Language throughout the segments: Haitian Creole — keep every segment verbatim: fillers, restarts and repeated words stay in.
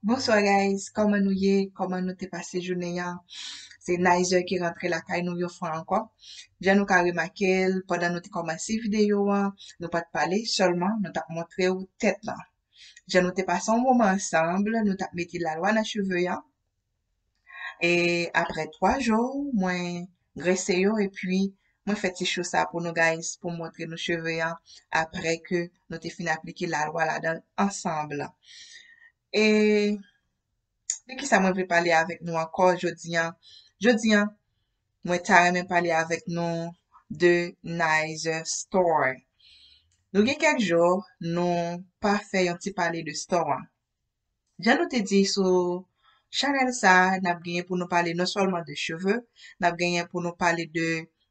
Bonsoir guys, kòman nou ye? Kòman nou te pase jounen an? Se Nizer ki rantre lakay nou yon fwa ankò. Jan nou ka remake l, pandan nou te kòmanse videyo an, nou pa t pale, sèlman nou t ap montre w tèt lan. Jan nou te pase yon moman ansanm, nou t ap mete lalwa nan cheve an. E apre twa jou, mwen grese yo, epi mwen fè ti show sa pou nou guys, pou montre nou cheve an, apre ke nou te fin aplike lalwa ladan ansanm. E de kisa mwen vle pale avèk nou ankò jodi an? Jodi an, mwen ta renmen pale avèk nou de Nizer Store. Nou gen kèk jou, nou pa fè yon ti pale de store an. Jan nou te di sou chanèl sa, n ap genyen pou nou pale non sèlman de cheve, n ap genyen pou nou pale de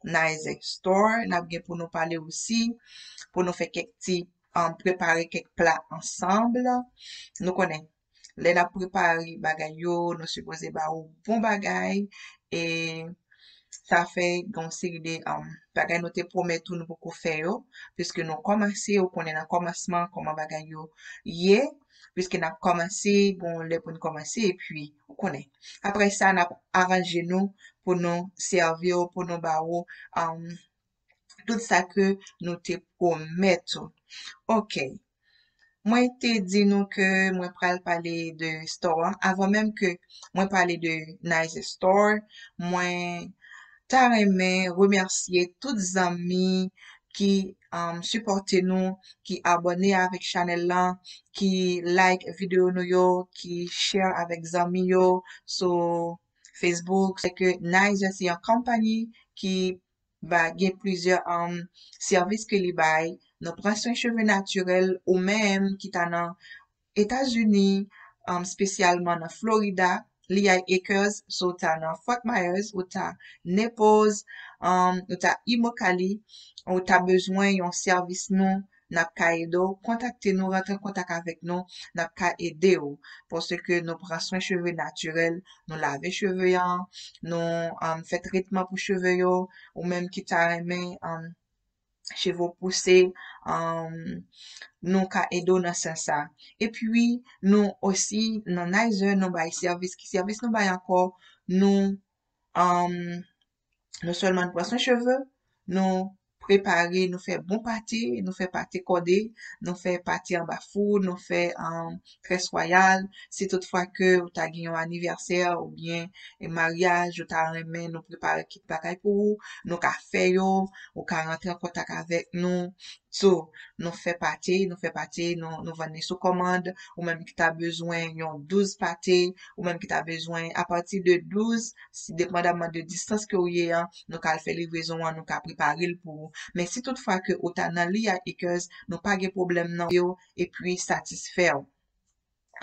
Nizer Store, n ap gen pou nou pale osi, pou nou fè kèk ti, um, prepare kèk pla ansanm. Nou konnen, lè n ap prepare bagay yo, nou sipoze ba ou bon bagay, e sa fè gen yon seri de, um, bagay nou te pwomèt ou nou poko fè yo, piske nou kòmanse, ou konnen nan kòmansman kòman bagay yo ye, piske n ap kòmanse, bon, lè pou n kòmanse, epi, ou konnen. Apre sa, n ap aranje nou pou nou sèvi w, pou nou ba ou, um, tout sa ke nou te pwomèt ou. Ok. Mwen te di nou ke mwen pral pale de store an. Avan menm ke mwen pale de Nizer Store, mwen ta renmen remèsye tout zanmi ki, um, sipòte nou, ki abòne avèk chanèl lan, ki like videyo nou yo, ki share avèk zanmi yo sou Facebook. Se ke Nizer se yon konpayi ki ba, gen plizyè, um, sèvis ke li bay. Nou pran swen cheve natirèl, ou menm ki ta nan Etazini, um, espesyalman nan Florida, Lehigh Acres, si w ta nan Fort Myers, ou ta Naples, um, ou ta Immokalee, ou ta bezwen yon sèvis nou, n ap ka ede w, kontakte nou, rantre an kontak avèk nou, n ap ka ede w. Paske nou pran swen cheve natirèl, nou lave cheve an, nou, um, fè tretman pou cheve yo, ou menm ki ta renmen, um, cheve w pouse, um, nou ka ede w nan sans sa. Epi, nou osi, nan Nizer, nou bay sèvis. Ki sèvis nou bay ankò? Nou, um, non sèlman nou pran swen cheve, nou prepare, nou fè bon pate, nou fè pate kòde, nou fè pate anba fou, nou fè, um, très royal. Si tout fwa ke ou ta gen yon anivèsè oubyen, e, maryaj, ou ta renmen nou prepare kit bagay pou ou, nou ka fè yo, ou ka rantre an kontak avèk nou. So, nou fè pate, nou fè pate, nou, nou vann li sou kòmand, ou menm ki ta bezwen yon douz pate, ou menm ki ta bezwen apati de douz, si, depandaman de distans ke ou ye an, nou ka al fè livrezon an, nou ka prepare l pou ou. Men si tout fwa ke ou ta nan Lehigh Acres, nou pa gen pwoblèm nan yo, epi satisfè w.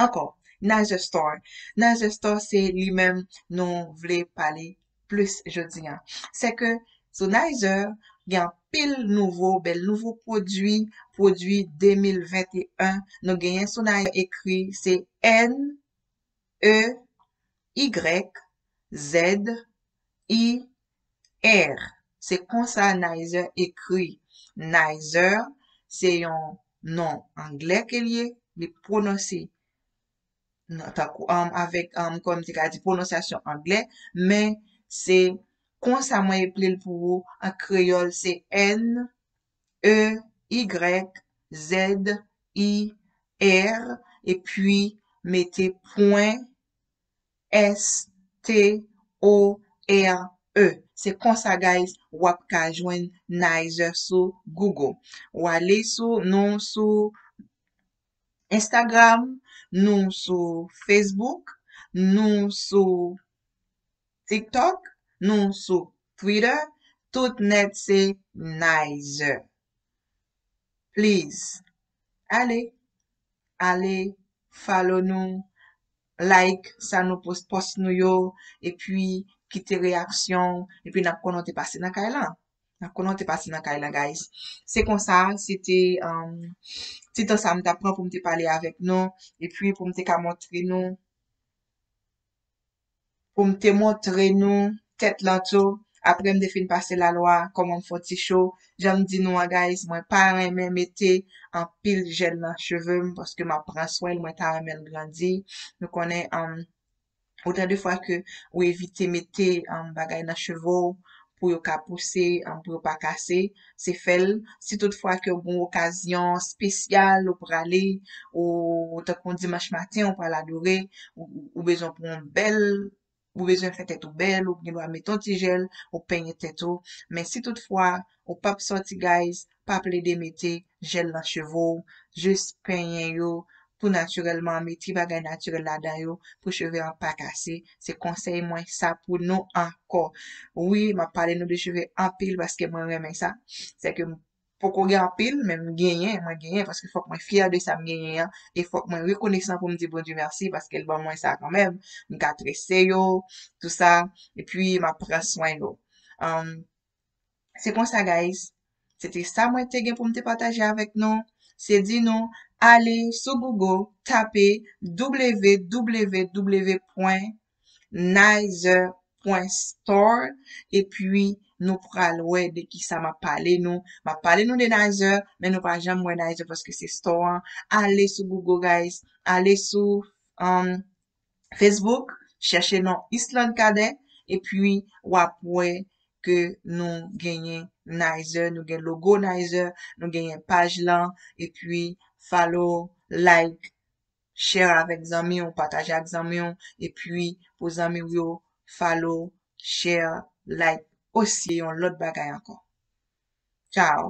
Ankò, Nizer Store. Nizer Store se li menm nou vle pale plis jodi an. Se ke sou Nizer, gen anpil nouvo, bèl nouvo pwodui, pwodui de mil venteyen. Nou genyen sou Nizer ekri se N E Y Z I R. Se konsa Nizer ekri. Nizer se yon non anglè ke l ye, li pwononse nan, tankou, um, avèk, um, kòm te ka di, pwononsyasyon anglè, men se konsa mwen eple l pou ou an kreyòl, se N E Y Z I R, epi mete pwen S T O R E. Se konsa, guys, w ap ka jwenn Nizer sou Google. W ale sou, nou sou Instagram, nou sou Facebook, nou sou TikTok, nou sou Twitter, tout nèt se Nizer. Please, ale, ale, follow nou, like sa nou post, post nou yo, epi kite reyaksyon, epi n ap konnen w te pase nan kay lan. N ap konnen w te pase nan kay lan, guys. Se konsa, se te, um, ti tan sa m t ap pran pou m te pale avèk nou, epi pou m te ka montre nou, pou m te montre nou tèt lan tou, Apre m te fin pase lalwa, kòman m fè yon ti cho, jan m di nou an, guys, mwen pa renmen mete anpil jèl nan cheve m, paske m ap pran swen l, mwen ta renmen l grandi. Nou konnen, um, otan de fwa ke ou evite mete, um, bagay nan cheve w pou yo ka pouse, um, pou yo pa kase, se fè l. Si tout fwa ke w gen yon okazyon espesyal, ou prale, ou tankou yon dimanch maten, ou pral adore, ou, ou bezwen pran yon bèl ou bezwen fè tèt ou bèl, ou gen dwa mete yon ti jèl, ou penyen tèt ou. Men si tout fwa ou p ap sòti, guys, pa plede mete jèl nan cheve w, jis penyen yo tou natirèlman, mete bagay natirèl ladan yo pou cheve an pa kase. Se konsèy mwen sa pou nou ankò. Wi, m ap pale nou de cheve anpil paske mwen renmen sa. Se ke poko gen anpil, men m genyen, mwen genyen, paske fòk mwen fyè de sa m genyen an, e fòk mwen rekonesan pou m di Bondye mèsi, paske l ban mwen sa kanmenm. M ka trese yo, tou sa, epi m ap pran swen yo. Um, se konsa, guys. Se te sa mwen te gen pou m te pataje avèk nou. Se di nou, ale sou Google, tape www pwen nizer pwen store, epi nou pral wè de kisa m ap pale nou. M ap pale nou de Nizer, men nou pa janm wè Nizer paske se store an. Ale sou Google, guys. Ale sou, um, Facebook, chèche non Island Cadet, epi w ap wè ke nou genyen Nizer, nou gen logo Nizer, nou genyen paj lan, epi follow, like, share avèk zanmi w, pataje ak zanmi w, epi pou zanmi w yo follow, share, like osi, yon lòt bagay ankò. Ciao.